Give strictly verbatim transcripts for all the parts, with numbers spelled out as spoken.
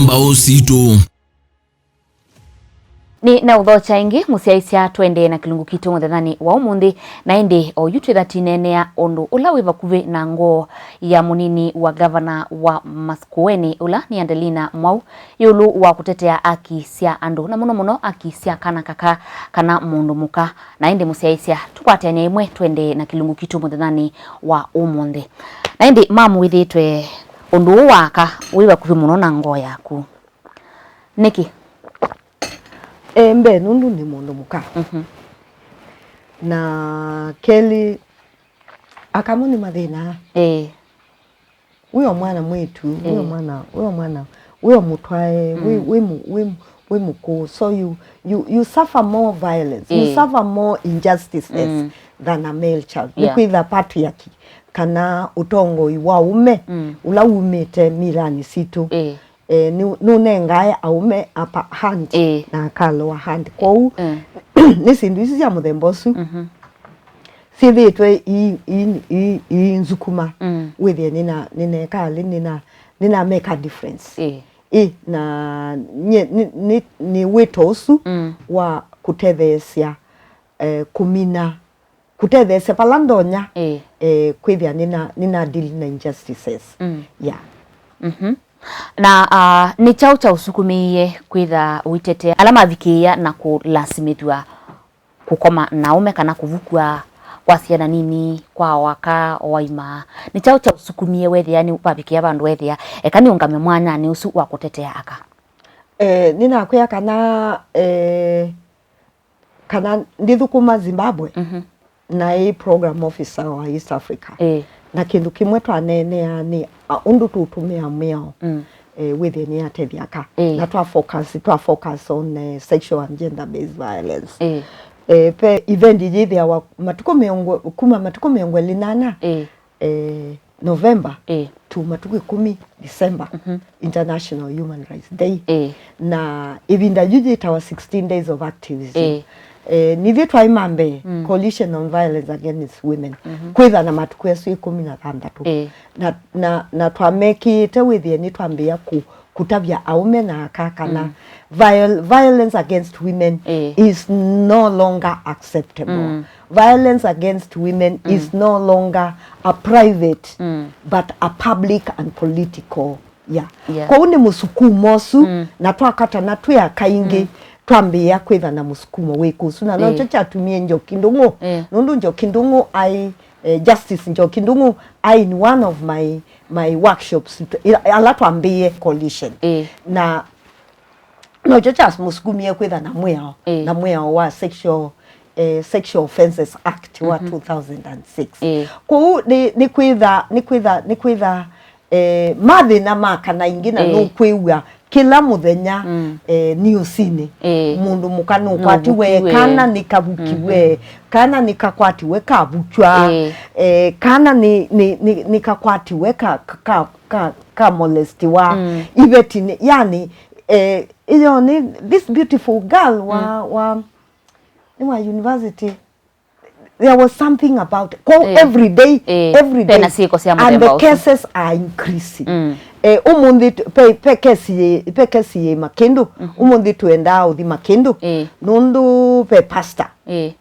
Mbaũ sitũ. Nĩ na ũthokya ĩngĩ, mũsyaĩĩsya, tũendee na kĩlungu kitũ mũthenyanĩ wa ũmũnthĩ, na ĩndĩ o yu twĩtha tineenea ũndũ ũla wĩ vakuvĩ na ngoo ya mũnini wa ngavana wa Makueni, ũla nĩ Adelina Mwau, ĩũlũ wa kũtetea aki sya andũ, na mũno mũno aki sya kana kaka kana mũndũ mũka. Na ĩndĩ mũsyaĩĩsya, tũkwatanĩe ĩmwe tũendee na kĩlungu kitũ mũthenyanĩ wa ũmũnthĩ. Na ĩndĩ, Mamu, wĩthĩĩtwe ũndũ ũũ wa aka wĩ vakuvĩ mũno na ngoo yaku. Nĩkĩ? E, mbee, nũndũ nĩ mũndũ mũka. Mhm. Na kelĩ, aka mo nĩmathĩnaa. Ĩĩ. Wĩ o mwana mwĩĩtu, wĩ o, ĩĩ, mwana, wĩ o mwana, wĩ o mũtwae, wĩ, mm, wĩ mũ-, wĩ mũ-, wĩ mũkũũ. So you, you, you suffer more violence, you, ĩĩ, suffer more injustices, mm, than a male child. Yeah. Nĩkwĩtha patriarchy, kana ũtongoi wa ũme, mm, ũla wumĩte milanĩ sitũ. Ĩĩ. Eh, nĩ, nũnengae aũme upper hand, ĩĩ, na aka lower hand. Kwoou, mm, nĩ syĩndũ isu sya mũthemba ũsu, mhm, syĩthĩĩtwe ii, ii, ii, ii nzukuma, mm, wĩthĩe nĩna, nĩnekalĩ, nĩna, nĩna make a difference. Ĩĩ. Ĩ, na nye, nĩ, nĩ, nĩ wĩto ũsu, mm, wa kũtetheesya, eh, kũmina kũtetheesya vala ndonya, ĩĩ, eh, kwĩthĩa nĩna, nĩna deal na injustices. Mm. Yeah. Mhm. Na, ah, nĩ kyaũ kyaũsukumĩie kwĩtha ũitetea ala mavikĩĩa na kũlasimĩthw'a kũkoma na aũme kana kũvukw'a kwa syana nini, kwa o aka, o aima? Nĩ kyaũ kyaũsukumie wethĩa nĩ wavikĩa vandũ wethĩa, eka nĩũngame mwanyanĩ ũsu wa kũtetea aka? Eh, nĩnakwĩa kana, eh, kana ndithũkũma Zimbabwe, mhm, naĩ program officer wa East Africa. Ĩĩ. Na kĩndũ kĩmwe twaneenea nĩ, a, ũndũ tũtũmĩaa mwĩao, mm, eh, wĩthĩe nĩyatethya aka. Ĩĩ. Na twa focus, twa focus on, eh, sexual and gender based violence. Ĩĩ. Eh, ve event yĩthĩawa matukũ mĩongo, kuma matukũ mĩongo ĩlĩ na ana, ĩĩ, eh, November, ĩĩ, to matukũ ĩkũmi December, mhm, International Human Rights Day. Ĩĩ. Na ĩvinda yu yĩtawa sixteen Days of Activism. Ĩĩ. Eh, nithyĩ twaĩ ma mbee, mm, Coalition on Violence Against Women, mhm, kwĩtha na matukũ asu ĩkũmi na thanthatũ. Ĩĩ. Na, na, na twamekĩĩte wĩthĩe nĩtwambĩĩa kũ-, kũtavya aũme na aka kana, mm, viol-, violence against women, ĩĩ, is no longer acceptable. Mm. Violence against women, mm, is no longer a private, mm, but a public and political. Yeah. Yeah. Kwoou nĩ mũsukumo ũsu, mm, na twakatana twĩ aka aingĩ, mm, twambĩĩa kwĩtha na mũsukumo wĩkũ ũsu, na nokyo, ĩĩ, kyatumie Njoki Ndung'u, ĩĩ, nũndũ Njoki Ndung'u aĩ, eh, Justice Njoki Ndung'u aĩ in one of my, my workshops, ila, ala twambĩĩe Coalition. Ĩĩ. Na nokyo kyamũsukumie kwĩtha na mwĩao, ĩĩ, na mwĩao wa Sexual, eh, Sexual Offences Act wa, mhm, two thousand and six. Ĩĩ. Kwoou nĩ, nĩ kwĩtha, nĩ kwĩtha, nĩ kwĩtha, eh, mathĩna ma kana ingĩ na, ĩĩ, nũkwĩw'a kĩla mũthenya, mm, eh, newsinĩ. Ĩĩ. Mũndũ mũka nũkwatiwe, nũvukiwe, kana nĩkavukiwe, mhm, kana nĩkakwatiwe kavukywa, ĩĩ, eh, kana nĩ, nĩ, nĩ, nĩkakwatiwe ka, ka, ka, ka, ka molestiwa, mm, ivetinĩ, yani, eh, ĩyo nĩ this beautiful girl wa, mm, wa, nĩ wa university. There was something about it. Kwoou, eh, every day, eh, every day, pena ciĩko sya, and the mũthemba ũsu, cases are increasing. Mm. Eh, ũmũnthĩ tu-, pe, pe kesi yĩ, pe kesi yĩ Makĩndũ. Mhm. Ũmũnthĩ twendaa ũthi Makĩndũ. Eh. Nũndũ pe pastor. Eh.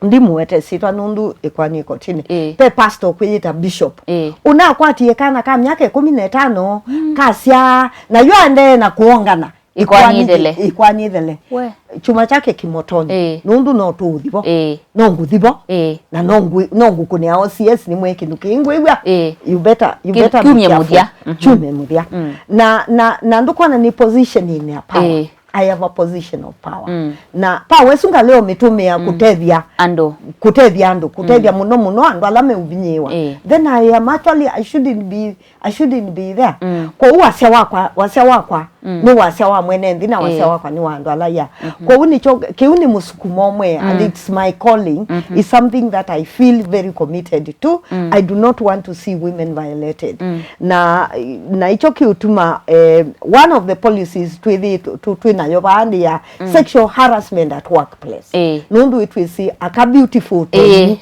Ndimũwete syĩtwa nũndũ ĩkwani ĩkotinĩ. Ĩĩ. Pe pastor ũkwĩyĩta bishop. Ĩĩ. Ũnakwatie kana ka myaka ĩkũmi na ĩtano, mm, kasya, na yu aendee na kũongana. Ĩkwani ĩthele. Ĩkwani ĩthele. We. Kyuma kyake kĩmotonĩ. Ĩĩ. Nũndũ no tũũthi vo. Ĩĩ. No ngũthi vo. Ĩĩ. Na no ngwĩ-, no ngũkũnĩa O C S nĩmwĩe kĩndũ kĩngĩ ngwĩw'a. Ĩĩ. You better, you, ki-, better be careful. Kiumye mũthya. Mhm. Kiumye mũthya. Mm. Na, na, na ndũkwona nĩ position in a power. Ĩĩ. I have a position of power. Mm. Na power ĩsu ngalea ũmĩtũmĩa, mm, kũtethya andũ. Kũtethya andũ, kũtethya, mm, mũno mũno andũ ala meũvinyĩĩwa. Eh. Then I am actually, I shouldn't be, I shouldn't be there. Mm. Kwoou wasya wakwa, wasya wakwa, mm, nĩ wasya wa mwene nthĩ na wasya, eh, wakwa nĩ wa andũ ala ya. Mm-hmm. Kwoou nĩkyo, kĩu nĩ mũsukumo ũmwe, and, mm, it's my calling, mm-hmm, it's something that I feel very committed to. Mm. I do not want to see women violated. Mm. Na, na ikyo kiutuma, eh, one of the policies twithi tu, tu, twinayo vaa ni ya, mm, sexual harassment at workplace. Eh. Nundu itwisi aka beautiful to, eh, you.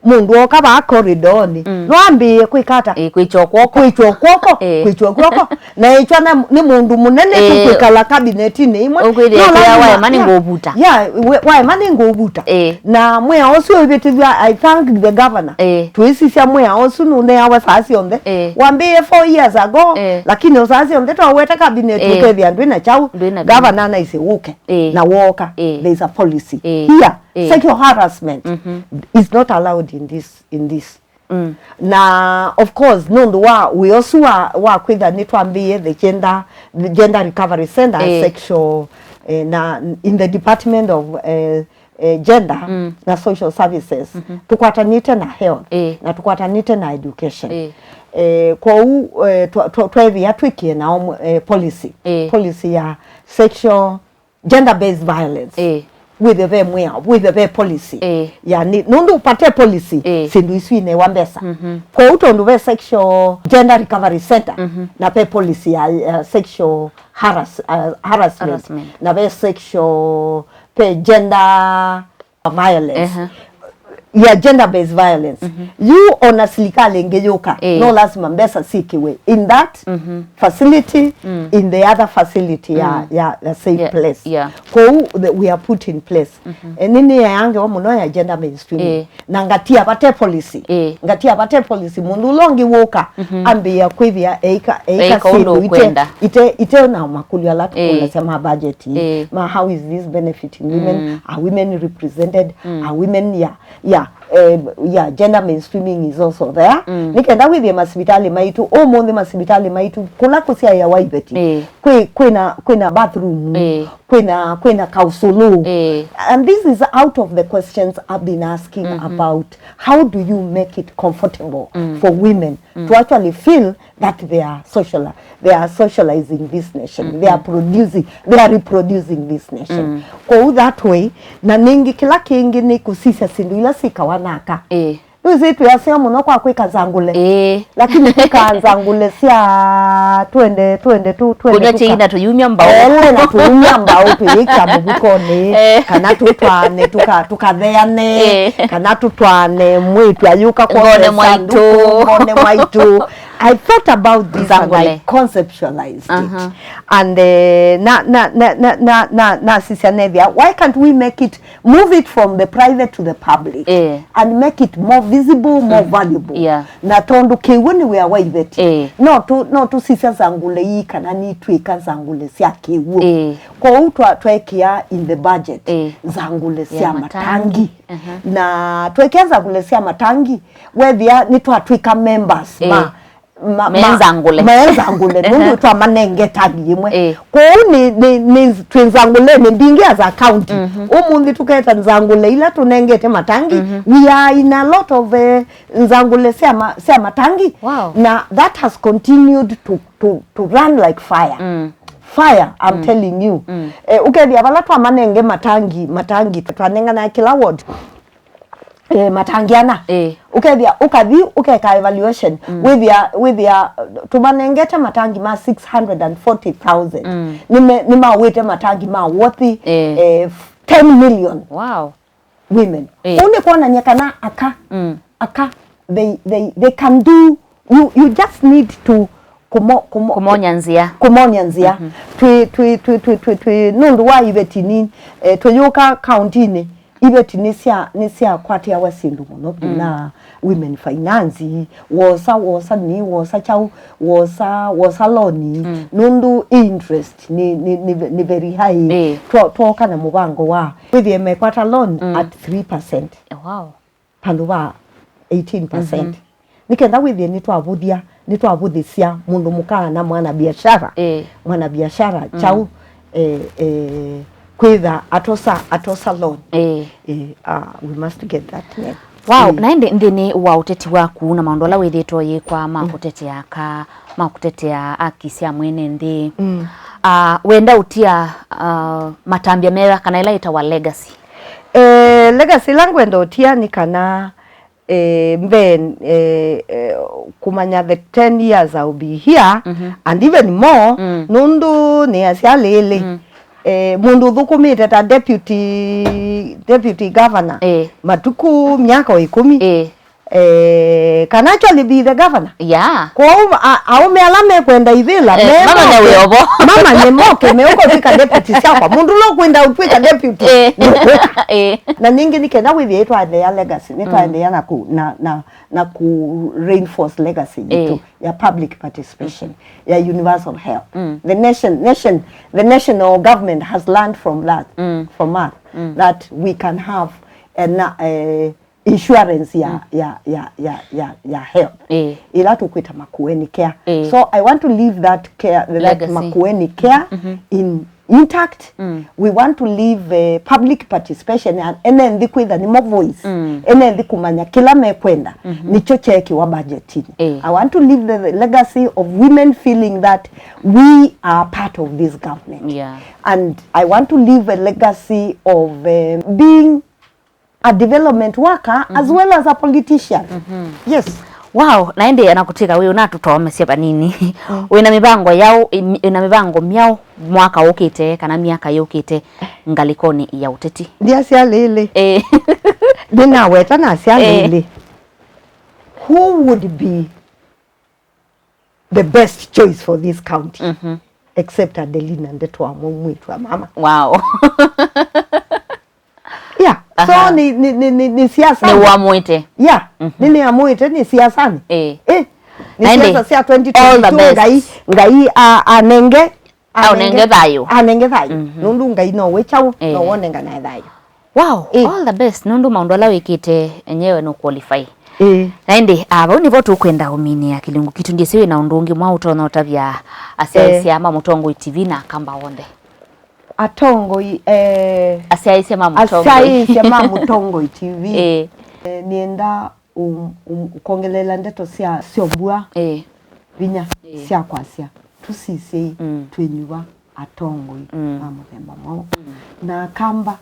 Mũndũ oka vaa koridonĩ, mm, no ambĩĩe kwĩka ata? Ĩĩ, kwĩkya kwoko. Kwĩkya kwoko, ĩĩ, kwĩkya kwoko. Na ĩkya na, nĩ mũndũ mũnene tu, ĩĩ, kwĩkala kabinetinĩ imwe. Ũkwĩthĩa no ĩkĩa lazima, waema nĩ, yeah, ngũvuta. Yeah, we-, waema nĩ ngũvuta. Ĩĩ. Na mwĩao ũsu ũivĩtĩthw'a, I thank the governor. Ĩĩ. Twĩsisya mwĩao ũsu nũneawa saa syonthe. Ĩĩ. Wambĩĩe four years ago, ĩĩ, lakini o saa syonthe twaweta cabinet, ĩĩ, ũkethĩa ndwĩ na kyaũ. Ndwĩ na kyaũ. Governor anaisye ũke. Ĩĩ. Na wooka. Ĩĩ. There is a policy. Ĩĩ. Here, ĩĩ, sexual harassment, mhm, is not allowed in this, in this. Mm. Na of course, nũndũ wa wĩa ũsu wa, wa kwĩtha nĩtwambĩĩe the gender, the gender recovery center, ĩĩ, sexual, eh, na in the Department of, eh, eh, Gender, mm, na Social Services, mhm, tũkwatanĩte na health, ĩĩ, na tũkwatanĩte na education. Ĩĩ. Eh, kwoou, eh, twa-, twa-, tweethĩa twĩkĩe nao, eh, policy, ĩĩ, policy ya sexual, gender based violence. Ĩĩ. Wĩthe ve mwĩao, wĩthe ve policy. Ĩĩ. Yani, nũndũ vate policy, ĩĩ, syĩndũ isu inewa mbesa. Mhm. Kwoou tondũ ve sexual gender recovery center, mhm, na ve policy ya, ya sexual harass-, uh, harassment, harassment, na ve sexual, ve gender violence. Ehe. Ya gender based violence. Mhm. Yu ona silikalĩ ĩngĩ yũka, ĩĩ, no lazima mbesa syĩkĩwe in that, mhm, facility, mm, in the other facility ya, mm, ya, ya safe, yeah, place. Yeah. Kwoou the, we are put in place. Mhm. Eh, nĩ, nĩnĩeangewa mũno ya gender mainstreaming. Ĩĩ. Na ngatia vate policy. Ĩĩ. Ngatia vate policy. Mũndũ ũla ũngĩ wũka, mhm, ambĩĩa kwĩthĩa eĩka, eĩka, eĩka ũndũ syĩndũ ite, ũkwenda, ite, ite na makũlyo ala, ĩĩ, tũkũlasya ma budget, ĩĩ, ma how is this benefiting women? Mm. Are women represented? Mm. Are women, yeah, yeah, eh, yeah, gender mainstreaming is also there. Mm. Nĩ kenda wĩthĩe masivitalĩ maitũ, ũmũnthĩ masivitalĩ maitũ, kũla kũsyaĩawa iveti, ĩĩ, kwĩ, kwĩna, kwĩna bathroom, ĩĩ, kwĩna, kwĩna kausulu. Ĩĩ. And this is out of the questions I've been asking, mhm, about how do you make it comfortable, mm, for women, mm, to actually feel that they are social, they are socializing this nation, mhm, they are producing, they are reproducing this nation. Mm. Kwoou that way, na ningĩ kĩla kĩngĩ nĩ kũsisya syĩndũ ila syĩkawa na aka. Ĩĩ. Nĩwĩsĩ twĩaseo mũno kwa kwĩka nzangũle. Ĩĩ. Lakini kwĩka nzangũle sya twende, twende, tu-, twende kũnywa kĩi na tũyumya mbaũ. Ele na tũyumya mbaũ, tũyĩkĩa mũvukonĩ, eh, kana tũtwaane, tũka-, tũkatheane, eh, kana tũtwaane mwĩĩtu ayũka ngone mwaitũ, ngone mwaitũ. I thought about this and I, nzangũle, conceptualized it. Aha. And, eh, na, na, nasisya nethĩa, why can't we make it, move it from the private to the public, eh, and make it more visible, more, mm, valuable? Yeah. Na tondũ kĩw'ũ nĩ wĩa wa iveti, eh, no tũ-, no tũsisya nzangũle ii kana nitwĩka nzangũle sya kĩw'ũ. Eh. Kwoou twa-, twekĩa in the budget, eh, nzangũle sya, ya matangi, matangi. Aha. Na twekĩa nzangũle sya matangi, wethĩa nĩtwatw'ĩka members, eh, ma ma-, me ma-, nzangũle, me nzangũle, nũndũ twamanenge tangi ĩmwe. Eh. Kwoou nĩ, nĩ, nĩ, twĩ nzangũlenĩ mbingĩ as a county. Mhm. Ũmũnthĩ tũketa nzangũle ila tũnengete matangi. Mhm. We are in a lot of, eh, nzangũle sya ma-, sya matangi. Wow. Na that has continued to, to, to run like fire. Mm. Fire, I'm, mm, telling you. Mm. Eh, ũkethĩa vala twamanenge matangi, matangi twanenganae kĩla ward. Eh, matangi ana. Eh. Ũkethĩa, ũkathi, ũkeka evaluation. Mm. Wĩthĩa, wĩthĩa, tũmanengete matangi ma six hundred and forty thousand. Mm. Nĩme-, nĩmawĩte matangi ma worth, eh, eh, ten million. Wow. Women. Eh. Ũu nĩ kwonany'a kana aka, mm, aka, they, they, they can do, you, you just need to kũmo-, kũmo-, kũmonya nzĩa. Kũmonya nzĩa. Mhm. Twĩ, twĩ, twĩ, nũndũ wa iveti nini, eh, tũyũka kauntinĩ, iveti nĩsya-, nĩsyakwatĩawa syĩndũ mũno, mm, na women finance, wosa, wosa nĩ, wosa kyaũ, wosa, wosa loan, mm, nũndũ interest nĩ, nĩ, nĩ, nĩ very high. Ĩĩ. Two-, twooka na mũvango wa wĩthĩe mekwata loan, mm, at three percent. Wow. Vandũ va eighteen percent. Mhm. Nĩ kenda wĩthĩe nĩtwavũthya, nĩtwavũthĩsya mũndũ mũka na mwana biashara. Ĩĩ. Mwana biashara, mm, kyaũ, eh, eh, kwĩtha atosa, atosa loan. Ĩĩ. Eh, ah, we must get that name. Wow, ĩĩ. Na ĩndĩ nthĩnĩ wa ũteti waku na maũndũ ala wĩthĩĩtwe ũyĩkwa ma, mm, kũtetea aka, ma kũtetea aki sya mwene nthĩ, mm, ah, wenda ũtia, ah, matambya meva kana ĩla ĩtawa legacy? Eh, legacy ĩla ngwenda ũtia nĩ kana, eh, mbee, eh, eh, kũmanya the ten years I'll be here, mhm, and even more, mm, nũndũ nĩasya lĩlĩ, mm, Eh, mũndũ ũthũkũmĩte ta deputy, deputy governor, eh, matukũ myaka o ĩkũmi. Eh. Eh, can actually be the governor. Yeah. Kwoou a-, aũme ala mekwenda ivĩla, eh, me mama moke. Nĩ wĩovo. Mama nĩ moke, me ũkũtwĩka deputy syakwa. Mũndũ ũla ũkwenda ũtwĩka deputy. Eh. Eh. Na ningĩ nĩ kenda wĩthĩe twaendeea legacy, nĩ twaendeea na ku-, na, na, na ku reinforce legacy yitũ, eh, ya public participation, ya universal health. Mm. The nation, nation, the national government has learned from that, mm, from us, mm, that we can have an, uh, insurance ya, mm, ya, ya, ya, ya, ya health. Eh. Ĩla tũkwĩta Makueni Care. Eh. So I want to leave that care, that legacy. Makueni Care, mm-hmm, in intact. Mm. We want to leave, uh, public participation and ene nthĩ kwĩtha nĩmo voice. Mm. Ene nthĩ kũmanya kĩla mekwenda. Mm-hmm. Nĩkyo kyeekĩwa budgetinĩ. Eh. I want to leave the legacy of women feeling that we are part of this government. Yeah. And I want to leave a legacy of, uh, being a development worker as, mhm, well as a politician. Mhm. Yes. Wow, na ĩndĩ na kũtwĩka wĩ ũnatũtoomesya vanini. Mm. Wĩna mĩvango yaũ, ĩ-, wĩna mĩvango myaũ mwaka ũkĩte kana myaka yũkĩte ngalĩkonĩ ya ũteti? Ndiasya lĩlĩ. Eh. Ndinaweta nasya, eh, lĩlĩ. Who would be the best choice for this county, mhm, except Adelina Ndeto wa Mwaumwĩtu wa mama. Wow. Yeah. So, aha, ni, ni, ni, ni, ni siasa. Nĩ wamwĩte. Yeah. Mhm. Nĩ nĩamwĩte nĩ siasani. Eh. Eh. Nĩ siasa sya twenty twenty-two, all the best. Ngai, Ngai a-, anenge, aũnenge thayũ. Anenge thayũ. Mhm. Nũndũ Ngai no wĩ kyaũ, eh, no wonenganae thayũ. Wow, eh, all the best. Nũndũ maũndũ ala wĩkĩte enyewe no qualify. Eh. Na ĩndĩ, ah, vau nĩvo tũkwenda ũminĩa kĩlungu kitũ. Ndyĩsĩ wĩ na ũndũ ũngĩ mwa ũtonya ũtavya asyaĩĩsya, eh, ma Mũtongoi T V na Akamba onthe. Atongoi, eh, asyaĩĩsya ma Mũtongoi. Asyaĩĩsya ma Mũtongoi T V. Eh. Eh, nĩenda um, um, ũkongelela ndeto sya, sya mbua, eh, vinya, eh, sya kwasya, tũsisyei, mm, twĩnyuva atongoi, mm, ma mũthemba mwaũ. Mm. Na Akamba,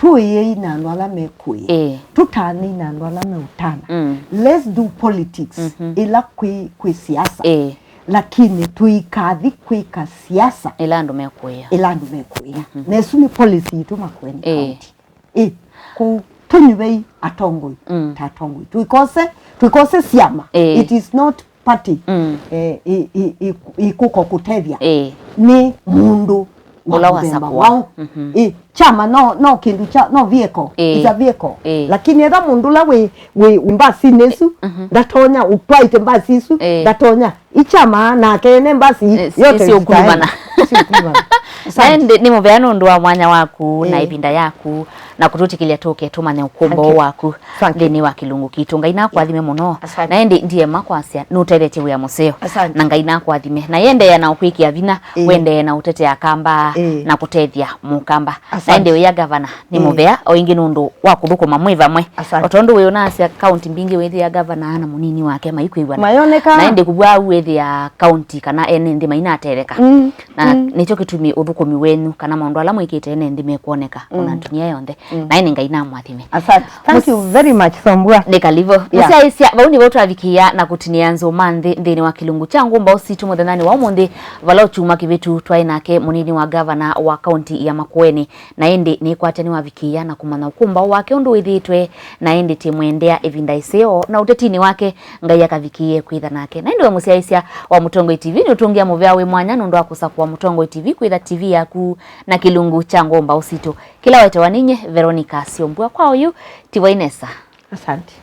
tũĩei na andũ ala mekũĩa. Eh. Tũtanei na andũ ala meũtana. Mm. Let's do politics, mhm, ĩla kwĩ, kwĩ siasa. Eh. Lakini tũikathi kwĩka siasa ĩla andũ mekũĩa. Ĩla andũ mekũĩa. Mhm. Na ĩsu nĩ policy yitũ Makueni, eh, County. Ĩ, kũu tũnyuvei atongoi, mm, ta atongoi. Tũikose, tũikose syama. Ĩ. It is not party, mm, eh, ĩ, ĩ, ĩ, ĩkũka kũtethya. Ĩ. Nĩ mũndũ wa ũla mũthemba wasakũa. Waũ. Mhm. Ĩ, chama no, no kĩndũ kya, no vehicle. Ĩ. It's a vehicle. Ĩ. Lakini etha mũndũ ũla wĩ, wĩ mbasinĩ ĩsu, mhm, ndatonya, ũtwaĩte mbasi isu, ĩ, ndatonya. Ichama nake ene mbasi, eh, yote isi ũkulumana. Isi ũkulumana. Asante. Na ĩndĩ nĩ mũvea nũndũ wa mwanya waku na, eh, ĩvinda yaku na kũtũtĩkĩlya tũke tũmanye ũkũmbo, thank you, waku, thank you, nthĩnĩ wa kĩlungu kitũ. Ngai nakũathime mũno. Asante. Na ĩndĩ ndiema kwasya nũtethetye wĩa mũseo. Asante. Na Ngai nakũathime. Na yendeea na ũkwĩkĩa vinya, eh, wendee na ũtetea Akamba, eh, na kũtethya Mũkamba. Asante. Na ĩndĩ wĩa gavana nĩ, eh, mũvea o ĩngĩ nũndũ wa kũthũkũma mwĩ vamwe. Asante. O tondũ wĩ ũnasya kaunti mbingĩ wĩthĩa gavana na mũnini wake maikwĩw'ana. Mayoneka. Na ĩndĩ kũvwa au wĩthĩa kaunti kana ene nthĩ mainatetheka. Mm, na, mm, nĩkyo kĩtumi ũthũkũmi wenyu kana maũndũ ala mwĩkĩte ene nthĩ mekwoneka, mm, ona ndunia yonthe. Mm. Na ĩndĩ Ngai namwathime. Asante. Thank you very much, Thombua. Nĩ karibu. Yeah. Mũsyaĩĩsya, vau nĩvo twavikĩĩa na kũtinĩa nzũma nthĩ nthĩnĩ wa kĩlungu kya Ngũmbaũ Sitũ mũthenyanĩ wa ũmũnthĩ, vala o kyumwa kĩvĩtu twaĩ nake mũnini wa gavana wa kaunti ya Makueni. Na ĩndĩ nĩkwatya nĩwavikĩĩa na kũmanya ũkũmbaũ wake ũndũ wĩthĩĩtwe, na ĩndĩ tĩmwendea ĩvinda ĩseo, na ũtetinĩ wake Ngai akavikĩĩe kwĩtha nake. Na ĩndĩ we mũsyaĩĩsya wa Mũtongoi T V, nĩũtũngĩa mũvea wĩ mwanya nũndũ wa kũsakũa Mũtongoi T V kwĩtha T V yaku na kĩlungu kya Ngũmbaũ Sitũ. Kĩla wetewa ninye, Veronica Syombua. Kwa oyu, tiwai nesa. Asante.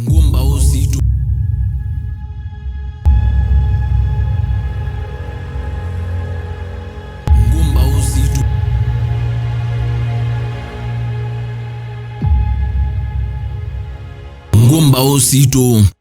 Ngũmbaũ Sitũ. Ngũmbaũ Sitũ. Ngũmbaũ Sitũ.